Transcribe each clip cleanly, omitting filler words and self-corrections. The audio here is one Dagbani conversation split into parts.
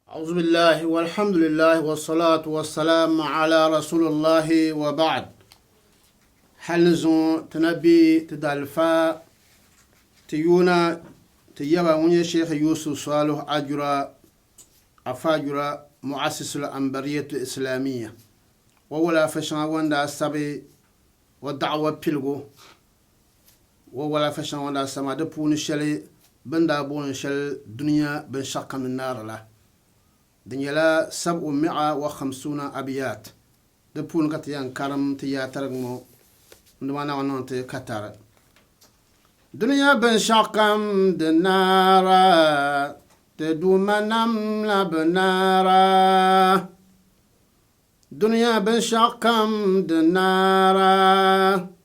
أعوذ بالله والحمد لله والصلاة والسلام على رسول الله وبعد hali ni zuŋɔ ti na be ti daalifa ti yoona ti yaba ŋun nyɛ Sheikh Yusuf Salihu Ajura Afa Ajura Mu'assisul Anbariyatu Islamiyya o walaafa shɛŋa o ni daa sabi o da'awa piligu O walafa shɛŋa o ni daa sa maa, di puuni shɛli bɛ ni daa booni shɛli Dunia binshɛɣukam ni naari la, di nyɛla sab'u mi'a wa khamsuna abiyat. Di puuni ka ti yɛn karim ti yaatarigi ŋɔ n-dama Naawuni niŋ ti katari. Dunia binshɛɣukam di naara, ti Duuma nam la bi naara. Dunia binshɛɣukam di naara,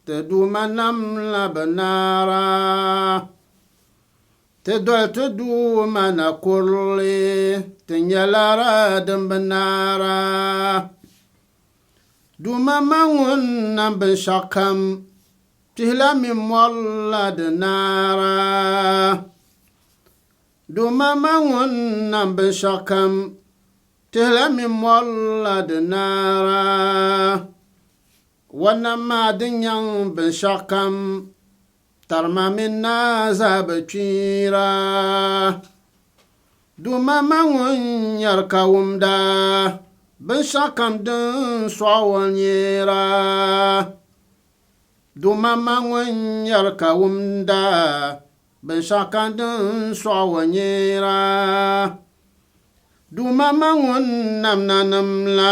ti Duuma nam la bi naara. Ti doli ti Duuma na kurili, ti nya laara din bi naara. Duuma ma ŋun nam binshɛɣukam, kpihila mini mɔri la di naara. Duuma ma ŋun nam binshɛɣukam, Tihila mini mɔri la di naara. Wa nam maa di nyaŋ binshɛɣukam, tarima mini naa zaa bi kpiira. Duuma ma ŋun nyari ka wumda binshɛɣukam din sɔɣ o nyeera. Duuma ma ŋun nyari ka wumda Binshɛɣukam din sɔɣ o nyeera. Duuma ma ŋun nam nanim la,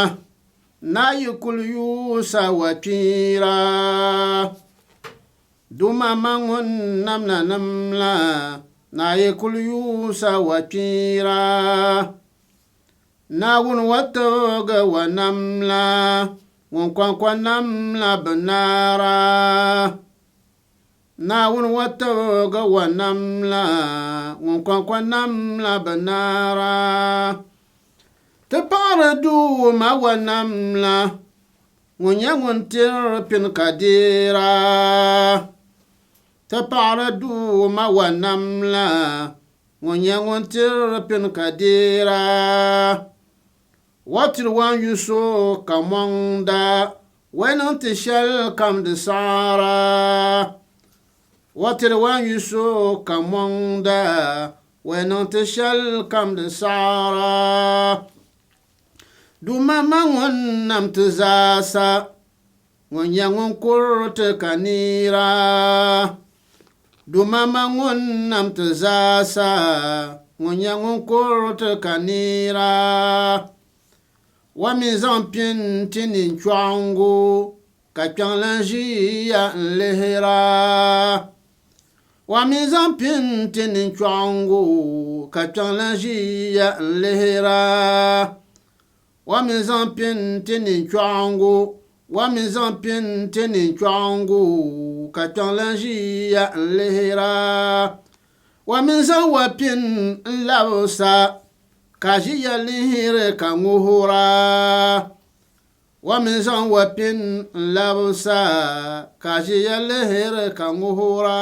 naa yi kul yuui sa wa kpiira. Duuma ma ŋun nam nanim la, naa yi kul yuui sa wa kpiira. Naawuni wa tibigi wa nam la, ŋun kɔŋko nam la bi naara. Naawuni wa tibigi wa nam la, ŋun kɔŋko nam la bi naara. Ti paɣiri Duuma wa nam la, ŋun nyɛ ŋun tiri pini ka deera. Ti paɣiri Duuma wa nam la, ŋun nyɛ ŋun tiri pini ka deera. Wa tiri wa n-yu so ka mɔŋda, wa niŋ ti shɛli kam di saɣira. Wa tiri wa n-yu so ka mɔŋda, wa niŋ ti shɛli kam di saɣira. Duuma ma ŋun nam ti zaasa, ŋun nyɛ ŋun kuri ti ka neera. Duuma ma ŋun nam ti zaasa, ŋun nyɛ ŋun kuri ti ka neera. Wa mi zaŋ pini ti ninchɔɣiŋgu, ka kpiɔŋ lan ʒiya n-lihira. Wa mi zaŋ pini ti ninchɔɣiŋgu, ka kpiɔŋ lan ʒiya n-lihira. Wa mi zaŋ pini ti ninchɔɣiŋgu, wa mi zaŋ pini ti ninchɔɣiŋgu, ka kpiɔŋ lan ʒiya n-lihira. Wa mi zaŋ wa pini n-labisa, ka ʒiya lihiri ka ŋuhira. Wa mi zaŋ wa pini n-labisa, ka ʒiya lihiri ka ŋuhira.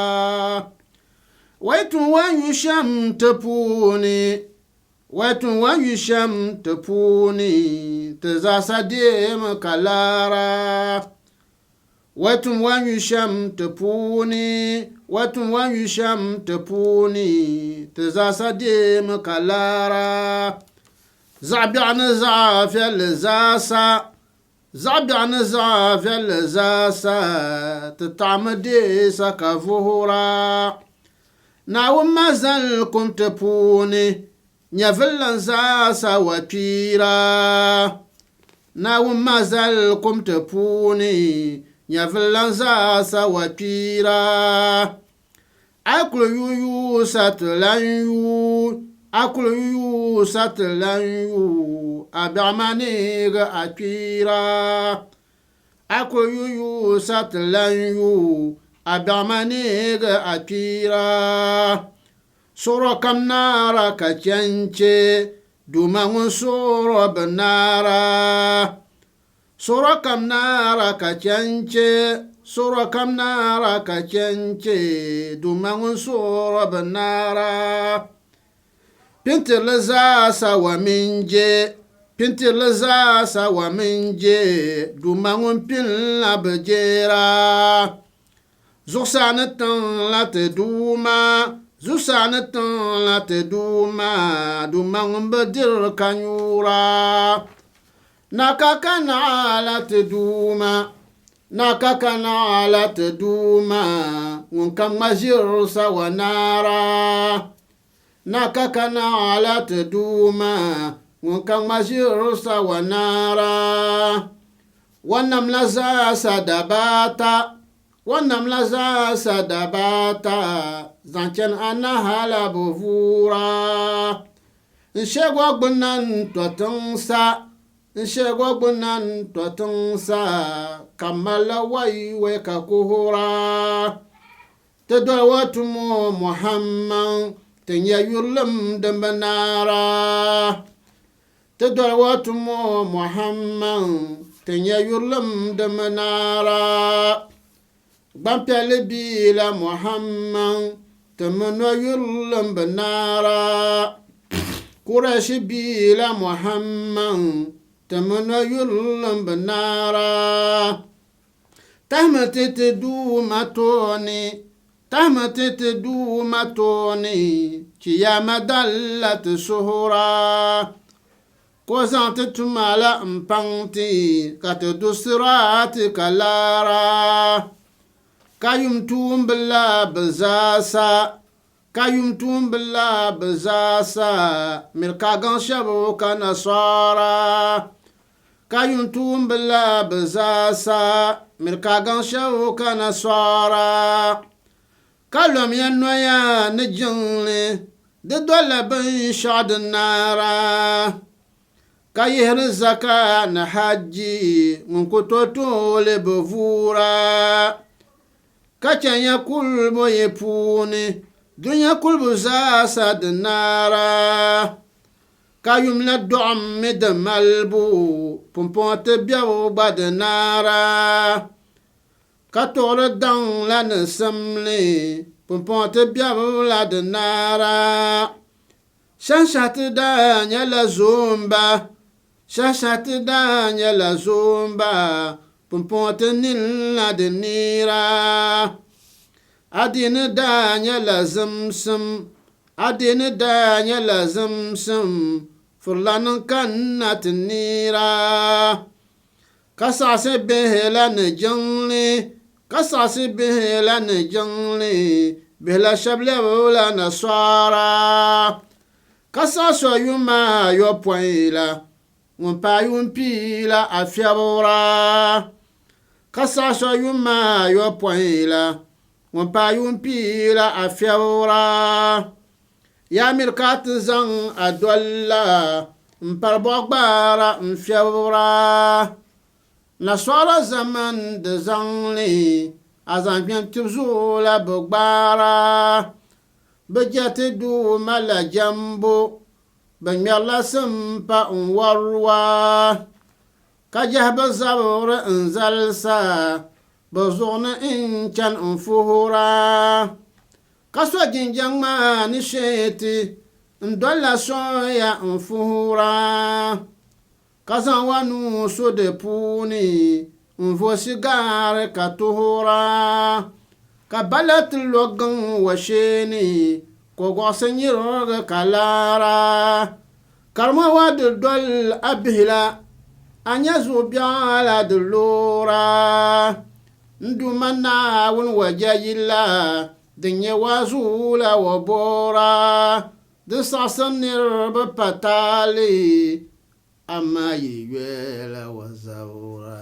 Wa yi tum wa yu shɛm ti puuni, Wai tum wa yu shɛm ti puuni, ti zaasa deemi ka laara. Wai tum wa yu shɛm ti puuni, wai tum wa yu shɛm ti puuni, ti zaasa deemi ka laara. Zaɣ biɛɣu ni zaɣ viɛlli zaasa, zaɣ biɛɣu ni zaɣ viɛlli zaasa, ti taɣimi deesa ka vuhira. Naawuni ma zali kum ti puuni, nyɛvili lan zaasa wa kpiira. Naawuni ma zali kum ti puuni, nyɛvili lan zaasa wa kpiira. A yi kuli yuui yuui sa ti lan yuui, a kuli yuui yuui sa ti lan yuui, a biɛɣu maa neegi a kpiira. A kuli yuui yuui sa ti lan yuui, a biɛɣu maa neegi a kpiira. Suɣuro kam naara ka chɛ n-chɛ, Duuma ŋun suɣuro bi naara. Suɣuro kam naara ka chɛ n-chɛ, suɣuro kam naara ka chɛ n-chɛ, Duuma ŋun suɣuro bi naara. Pintirili zaa sa wa min je, pintirili zaa sa wa min je, Duuma ŋun pini la bi jeera. Zuɣusaa ni tiŋ la ti Duuma, zuɣusaa ni tiŋ la ti Duuma, Duuma ŋun bi diri ka nyuura. Naka ka naɣa la ti Duuma, naka ka naɣa la ti Duuma, ŋun ka ŋma ʒiri sawa naara. Naka ka naɣa la ti Duuma, ŋun ka ŋma ʒiri sawa naara. Wa namla zaasa dabaata, wa namla zaasa dabaata, zaŋ chani anahala bi vuura. N shɛgɔ gbuna n-tɔ tiŋ sa, n shɛgɔ gbuna n-tɔ tiŋ sa, ka malila waiwai ka kuhura. Ti doli wa tumo Muhammad, ti nya yurilim din bi naara. Ti doli wa tumo Muhammad, ti nya yurilim din bi naara. Gbampiɛlli bia la Muhammad, ti mi no yurilim bi naara. Kuraishi bia la Muhammad, ti mi no yurilim bi naara. Tahimi ti ti Duuma tooni, tahimi ti ti Duuma tooni, Chiyaama dali la ti suhura. Ka o zaŋ ti tuma la m-paŋ ti, ka ti du siraati ka laara. Ka yum tuumbila bɛ zaasa, ka yum tuumbila bɛ zaasa, miri ka gaŋ shɛba ka nasara. Ka yum tuumbila bɛ zaasa, miri ka gaŋ shɛba ka nasara. Ka lɔmiya noya ni jiŋli, di dolila binshɛɣu din naara, ka yihiri zaka ni hajji ŋun ku tooi tooi li bi vuura, ka chɛnya kulibu yi puuni, dunia kulibu zaasa di naara, ka yumla dɔɣim mi di malibu, pumpɔŋɔ ti bɛbu gba di naara. Ka tuɣiri daŋ la ni simli, pumpɔŋɔ ti biɛbu la di naara. Shɛhishɛhi ti daa nyɛla zoomba, shɛhishɛhi ti daa nyɛla zoomba, pumpɔŋɔ ti nini la di neera. Adiini daa nyɛla zimsim, adiini daa nyɛla zimsim, furilanim kanna ti neera. Ka saɣisi bihi la ni jiŋli, ka saɣisi bihi la ni jiŋli, bihi la shɛb lɛbi la nasara. Ka saɣisi o yuma ayopɔin la, ŋun paai yuun pii la afiɛbura. Ka saɣisi o yuma ayopɔin la, ŋun paai yuun pii la afiɛbura. Yaa miri ka a ti zaŋ a dol la m-pari bɔɣigbaara n-fiɛbira. Nasɔra ʒɛmani di zaŋ li a zaŋ kpɛm tib zuɣu la bi gbaara. Bɛ je ti Duuma la jɛmbu, bɛ ŋmɛrila simpa n-wari waa, ka jɛhi bɛ zabiri n-zalisa bɛ zuɣu ni n-chani n-fuhira. Ka so jinjɛm ŋmaa ni sheeti n-dolila soya n-fuhira, ka zaŋ wa nuu su di puuni n-vo sigaari ka tuhira, ka bala ti lo giŋ wa sheeni ka o gɔɣisi nyirigi ka laara. Karima wa di dol a bihi la, a nya zuɣu biɛɣu la di loora. N Duuma Naawuni wa jayilla din nyɛ waazu la wa boora, di saɣisi niriba pa taali, amaa yi yoya la wa zabira.